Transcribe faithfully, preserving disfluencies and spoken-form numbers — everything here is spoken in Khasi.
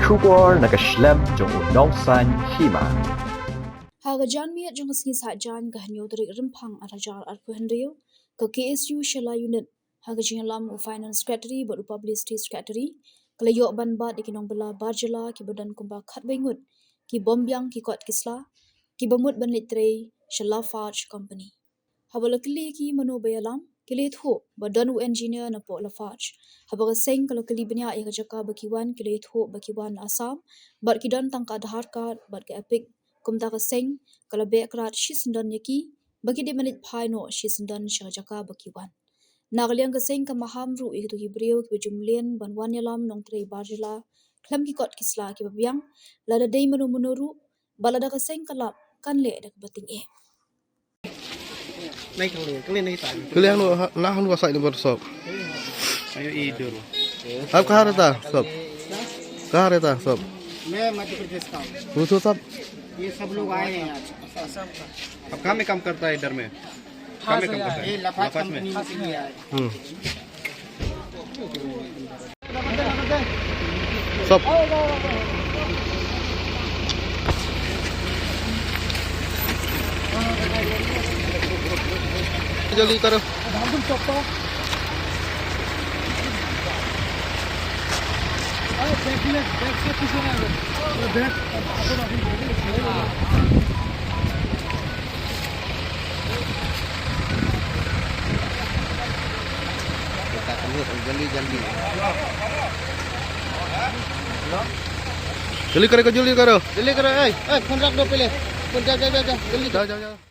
Khubor na ka shlem jong u Nongsaiñ Hima. Ha ka janmiet jong ka sngi Saitjaiñ ka hynñiew tarik Rymphang arhajar arphew hynriew, ka K S U Shella Unit, ha ka jingïalam u Finance Secretary bad u Publicity Secretary, ka la ïoh ban bat ïa ki nongbylla bar jylla kiba don kumba khatwei ngut ki bym biang ki kot ki sla kiba mut ban leit trei sha Lafarge Company. Haba la kylli ïa ki mano ba ïalam, ki la ïathuh ba don u engineer napoh Lafarge. Haba ka seng ka la kylli bniah ïa ka jaka ba ki wan, ki la ïathuh ba ki wan na Assam bad ki don tang ka Aadhaar card bad ka EPIC. Kumta ka seng ka la beh krad shisyndon ïa ki ba ki dei ban leit phai noh shisyndon sha ka jaka ba ki wan. Na ka liang ka seng ka maham ruh ïa kito ki briew kiba ju mlien ban wan ïalam nongtrei bar jylla khlem ki kot ki sla kiba biang, lada dei mano mano ruh, bad lada ka seng ka lap, kan leh da kaba tyngeh. Kylli hangno, ha, na hangno ka sait ni bor sop. Ayo, idur. Ab kaha rehta sop? Kaha rehta sop? मैं मध्य प्रदेश का हूँ। Wo sop? ये सब लोग आए हैं आज। अब कहाँ में काम करता है इधर में? कहाँ में काम करता है? ये लाफार्ज कंपनी में। Hmm. Sop. जल्दी करो। जल्दी, जल्दी। जल्दी करो, जल्दी करो। जल्दी करो, ए, ए, फोन रख दो पहले। फोन, जा, जा, जा, जा, जल्दी। जाओ, जाओ, जाओ।